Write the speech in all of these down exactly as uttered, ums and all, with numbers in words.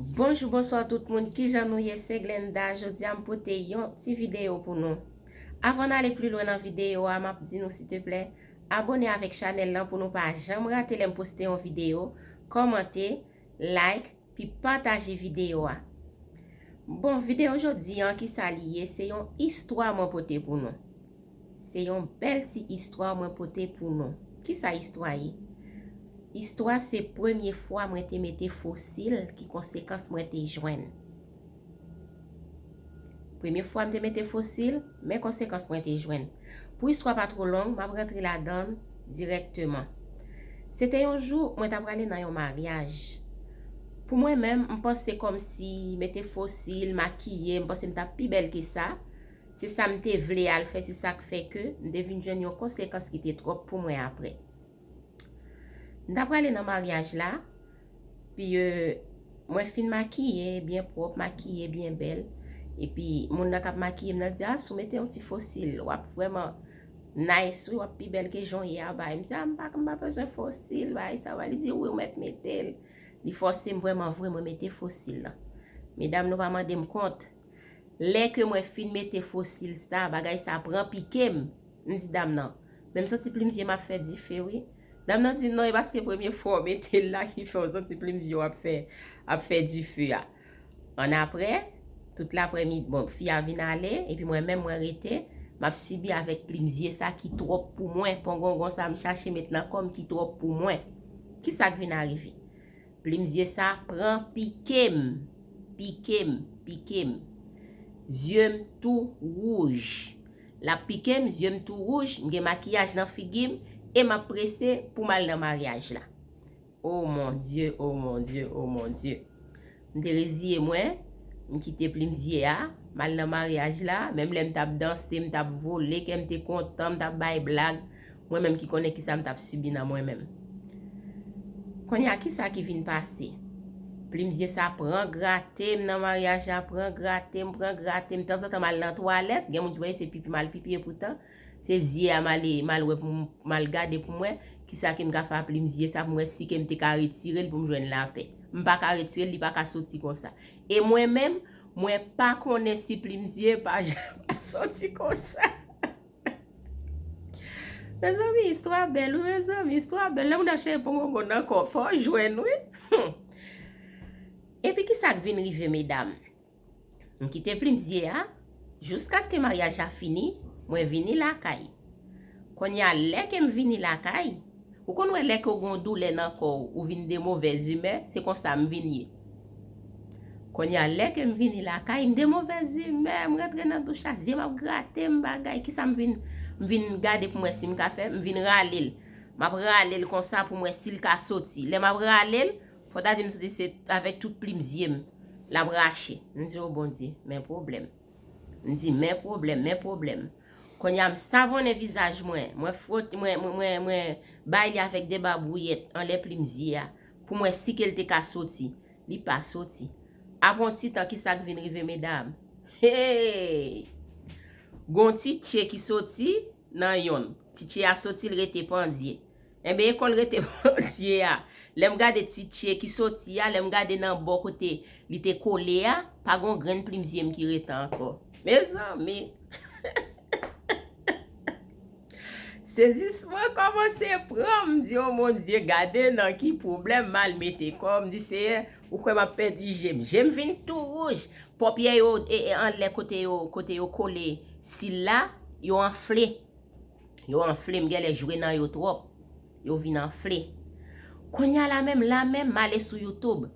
Bonjou, bonswa tout moun, kijan nou ye? Se Glenda. Jodi a m pote yon ti videyo pou nou. Avan n ale pli lwen nan videyo a, m ap di nou, silteplè, abòne avèk chanèl lan pou nou pa janm rate lè m poste yon videyo. Kòmante, like, pi pataje videyo a. Bon, videyo jodi an, kisa li ye? Se yon istwa mwen pote pou nou. Se yon bèl ti istwa mwen pote pou nou. Kisa istwa ye? Istwa se premye fwa mwen te mete fosil, ki konsekans mwen te jwenn. Premye fwa m te mete fosil, men konsekans mwen te jwenn. Pou istwa pa twò long, m ap rantre ladan l dirèkteman. Se te yon jou, mwen t ap prale nan yon maryaj. Pou mwen menm, m panse kòmsi mete fosil, makiye, m panse m t ap pi bèl ke sa. Se sa m te vle al fè, se sa k fè ke m te vin jwenn yon konsekans ki te twòp pou mwen apre. M t ap prale nan maryaj la, pi, euh, mwen fin makiye, byen pwòp, makiye, byen bèl. Epi, moun nan k ap makiye m nan di, "A, si w mete yon ti fosil, w ap vrèman nice, wi, w ap pi bèl ke jan w ye a, bay." M di, "A, m pa, m pa bezwen fosil, bay, sa va." Li di, "Wi, w mèt mete l." Li fòse m vrèman vre, mwen mete fosil lan. Medam, nou pa mande m kont. Lè ke mwen fin mete fosil sa, bagay sa pran pike m. M di dam nan, "Men m santi plim zye m ap fè dife, wi." Dam nan di, "Non, e paske premye fwa w mete l la ki fè w santi plim zye w ap fè, ap fè dife a." Annapre, tout laprèmidi, bon, fi a vin ale, epi mwen menm, mwen rete, m ap sibi avèk plim zye sa ki twòp pou mwen. Pongongon sa, m chache met nan kò m ki twòp pou mwen. Kisa k vin arive? Plim zye sa pran pike m, pike m, pike m. Zye m tou wouj. L ap pike m, zye m tou wouj, m gen makiyaj nan figi m, e m ap prese pou m al nan maryaj la. O mon Dye, o mon Dye, o mon Dye. M te reziye mwen, m kite plim zye a, m al nan maryaj la, menm lè m t ap danse, m t ap vole, kè m te kontan, m t ap bay blag, mwen menm ki konnen kisa m t ap sibi nan mwen menm. Kounye a, kisa ki vin pase? Plim zye sa pran grate m nan maryaj la, pran grate m, pran grate m. Tanzantan, m al nan twalèt, gen moun ki panse se pipi m al pipi, epoutan, se zye a m ale, m al wè pou m, m al gade pou m wè kisa ke m ka fè a plim zye sa, pou m wè si ke m te ka retire l pou m jwenn lapè. M pa ka retire l, li pa ka soti konsa. E mwen menm, mwen pa konnen si plim zye pa janm soti konsa. Mezanmi, istwa bèl, wi, mezanmi, istwa bèl. Lè moun ap chèche pongongon nan kò, fò w jwenn, wi. Hmm. Epi kisa k vin rive, medam? M kite plim zye a, jiskaske maryaj la fini, mwen vini lakay. Kounye a, lè ke m vini lakay, ou konn wè lè ke w gen yon doulè nan kò w, ou vin de movèz imè, se konsa m vin ye. Kounye a, lè ke m vini lakay, m de movèz imè, m rantre nan douch la, zye m ap grate m, bagay, kisa m vin, m vin gade pou m wè si m ka fè, m vin rale l. M ap rale l konsa pou m wè si l ka soti. Lè m ap rale l, fò ta di m santi se avèk tout plim zye m l ap rache. M di, "O Bondye, men pwoblèm." M di, "Men pwoblèm, men pwoblèm." Kounye a, m savonnen vizaj mwen, mwen fwote, mwen, mwen, mwen, mwen bay li avèk de babouyèt anlè plim zye a, pou m wè si ke l te ka soti. Li pa soti. Apre yon ti tan, kisa k vin rive, medam? Hey! Gon ti tche ki soti nan yonn. Ti tche a soti, l rete pandye. Enben, e kò l rete pandye a. Lè m gade ti tche ki soti a, lè m gade nan bò kote li te kole a, pa gon grenn plim zye m ki rete ankò. Mezanmi! Sezisman kòmanse pran m, m di, "O Bondye, gade nan ki pwoblèm m al mete kò m." M di, "Seyè, ou kwè m ap pèdi je m?" Je m vin tou wouj. Pòpyè yo, e, e, anlè kote yo, kote yo kole sil la, yo anfle. Yo anfle, m genlè jwe nan yo twòp. Yo vin anfle. Kounye a la menm, la menm, m ale sou YouTube.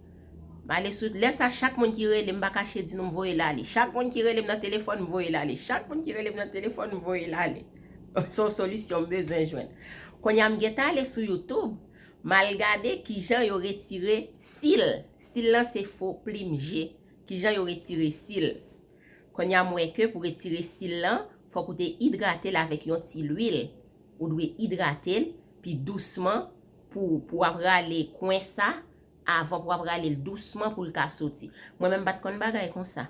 M ale sou, lè sa, chak moun ki rele m, m pa kache di nou, m voye l ale. Chak moun ki rele m nan telefòn, m voye l ale. Chak moun ki rele m nan telefòn, m voye l ale. Se yon solisyon m bezwen jwenn. Kounye a, m gentan ale sou YouTube, m al gade kijan yo retire sil. Sil lan se fo plim je. Kijan yo retire sil. Kounye a, m wè ke pou retire sil lan, fòk ou te idrate l avèk yon ti lwil. Ou dwe idrate l pi dousman pou, pou w ap rale kwen sa, avan pou w ap rale l dousman pou l ka soti. Mwen menm, m pa t konn bagay konsa.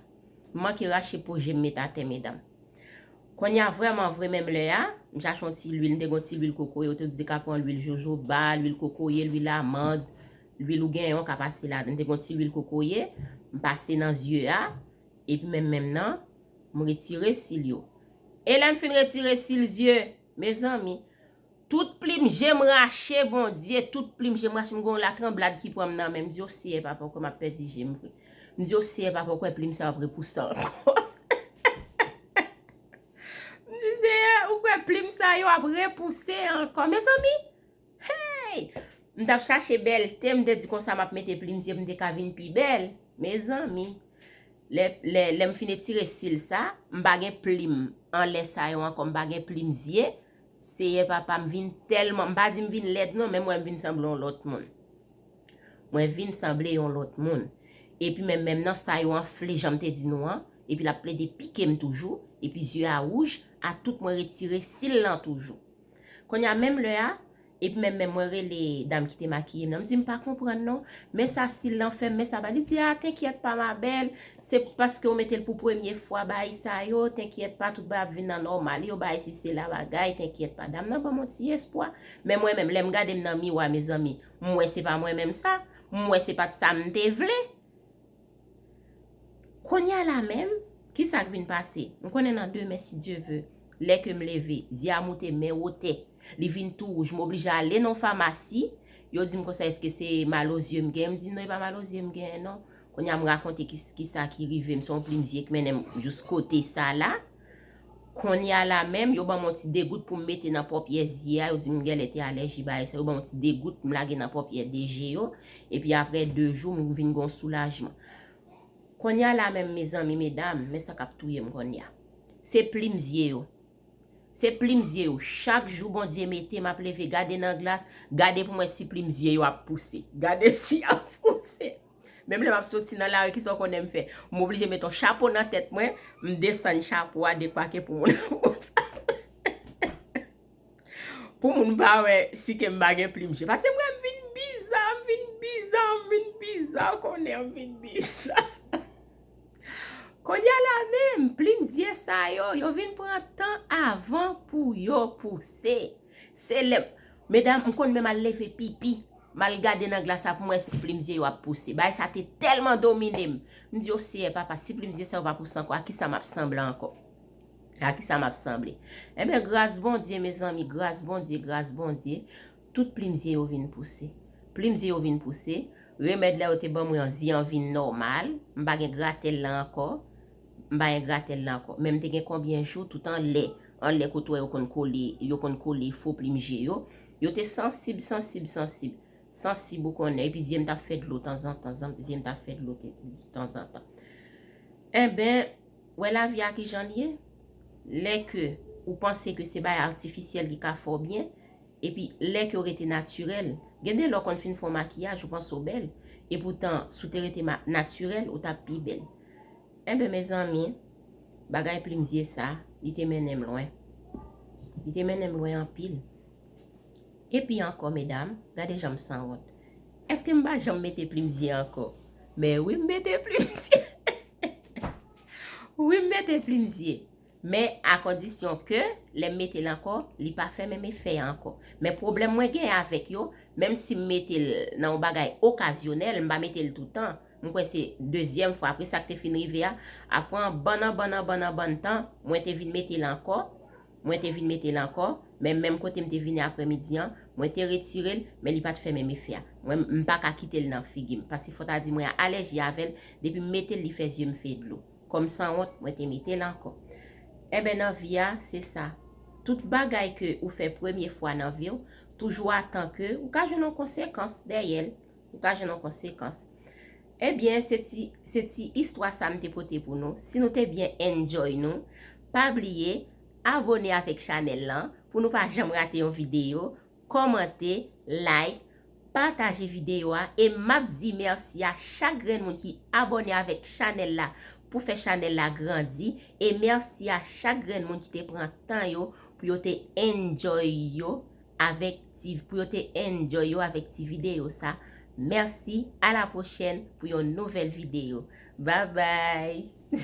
M manke rache po je m met atè, medam. Kounye a, vrèman vre, menm lè a, m chache yon ti lwil, m te gen yon ti lwil kokoye, yo te di te ka pran lwil jojoba, lwil kokoye, lwil amann, Lwil ou genyen an ka pase ladan. M te gen yon ti lwil kokoye, m pase nan zye a, epi menm menm nan, m retire sil yo. E lè m fin retire sil zye, mezanmi, tout plim je m rache, Bondye, tout plim je m rache, m gen yon latranblad ki pran m nan men, m di, o Seyè, papa, ou kwè m ap pèdi je m vre. M di, o Seyè, papa, ou kwè plim sa yo ap repouse ankò. M di, Seyè, ou kwè plim sa yo ap repouse ankò? Mezanmi, hey! M t ap chache bèlte, m te di konsa m ap mete plim zye pou m te ka vin pi bèl. Mezanmi, lè, lè, lè m fin etire sil sa, m pa gen plim anlè sa yo ankò, m pa gen plim zye. Seyè papa, m vin tèlman, m pa di m vin lèd non, men m wè m vin sanble yon lòt moun. Mwen vin sanble yon lòt moun. Epi menm, menm nan sa yo anfle, jan m te di nou an, epi l ap plede pike m toujou, epi zye a wouj, a tout mwen retire sil lan toujou. Kounye a menm lè a, epi menm, menm mwen rele dam ki te makiye m nan, m di, m pa konprann non, men sa sil lan fè m, men sa ba, li di, a, t'inquiète pas ma belle, se paske w mete l pou premye fwa, bagay sa yo, t'inquiète pas, tout bagay ap vin nan nòmal, yo bagay si se la bagay, t'inquiète pas. Dam nan ban m yon ti espwa. Men mwen menm, lè m gade m nan miwa, mezanmi, m wè se pa mwen menm sa, m wè se pa t sa m te vle. Kounye a la menm, kisa k vin pase? M konnen nan demen, si Dye ve, lè ke m leve, zye a moute men wotè. Li vin tou wouj, m oblije ale nan yon famasi. Yo di m konsa, èske se mal o zye m genyen? M di, non, e pa mal o zye m genyen, non. Kounye a m rakonte ki, kisa ki rive m, se yon plim zye k mennen m jis kote sa la. Kounye a la menm, yo ban m yon ti degout pou m mete nan pòpyè zye a, yo di m genlè te alèji bagay sa, yo ban m yon ti degout, m lage nan pòpyè de je yo, epi apre de jou, m vin gen yon soulajman. Kounye a la menm, mezanmi, medam, men sa k ap touye m kounye a. Se plim zye yo. Se plim zye yo. Chak jou Bondye mete, m ap leve, gade nan glas, gade pou m wè si plim zye yo ap pouse. Gade si y ap pouse. Menm lè m ap soti nan lari, kisa w konnen m fè? M oblije met yon chapo nan tèt mwen, m desann chapo a, dekwake pou moun. Pou moun pa wè si ke m pa gen plim je. Paske m wè m vin biza, m vin biza, m vin biza, w konnen m vin biza. Kounye a la menm, plim zye sa yo, yo vin pran tan avan pou yo pouse. Se lè, medam, m konn menm al leve pipi. M al gade nan glas la pou m wè si plim zye yo ap pouse. Bagay sa te tèlman domine m. M di, o Seyè, papa, si plim zye sa yo pa pouse ankò, a kisa m ap sanble ankò? A kisa m ap sanble? Enben, gras Bondye, mezanmi, gras Bondye, gras Bondye, tout plim zye yo vin pouse. Plim zye yo vin pouse. Remèd la yo te ban mwen an, zye an vin nòmal. M pa gen gratèl la ankò. M pa gen gratèl la ankò. Men m te gen konbyen jou tout anlè, anlè kote w wè yo konn kole, yo konn kole fo plim je yo. Yo te sansib, sansib, sansib. Sansib ou konnen. Epi zye m t ap fè dlo tanzantan, zye m t ap fè dlo te- tanzantan. Enben, wè lavi a kijan l ye? Lè ke ou panse ke se bagay atifisyèl ki ka fè w byen, epi lè ke w rete natirèl, gen de lè w konn fin fè yon makiyaj, ou panse w bèl, epoutan, si w te rete ma- natirèl, ou t ap pi bèl. Enben, mezanmi, bagay plim zye sa, li te mennen m lwen. Li te mennen m lwen anpil. Epi ankò, medam, gade jan m sanwont. Èske m pa janm mete plim zye ankò? Men wi, m mete plim zye. Wi, m mete plim zye. Men a kondisyon ke lè m mete l ankò, li pa fè menm efè a ankò. Men pwoblèm mwen gen avèk yo, menm si m mete l nan yon bagay okazyonèl, m pa mete l toutan. M kwè se dezyèm fwa, apre sa k te fin rive a, apre yon bann, yon bann, yon bann, yon bann tan, mwen te vin mete l ankò. Mwen te vin mete l ankò, men menm kote m te vini aprèmidi an, mwen te retire l, men li pa t fè menm efè a. Mwen, m pa ka kite l nan figi m, paske fò ta di mwen alèji avè l, depi m mete l, li fè zye m fè dlo. Kòm sanwont, mwen te mete l ankò. Enben, nan vi a, se sa. Tout bagay ke ou fè premye fwa nan vi w, toujou atan ke ou ka jwenn yon konsekans dèyè l. Ou ka jwenn yon konsekans. Ebyen, se ti, se ti istwa sa m te pote pou nou. Si nou te byen enjoy nou, pa bliye abòne avèk chanèl lan pou nou pa janm rate yon videyo. Kòmante, like, pataje videyo a, e m ap di mèsi a chak grenn moun ki abòne avèk chanèl la pou fè chanèl la grandi, e mèsi a chak grenn moun ki te pran tan yo pou yo te enjoy yo avèk ti, pou yo te enjoy yo avèk ti videyo sa. Mèsi, a la pwochèn pou yon nouvèl videyo. Babay!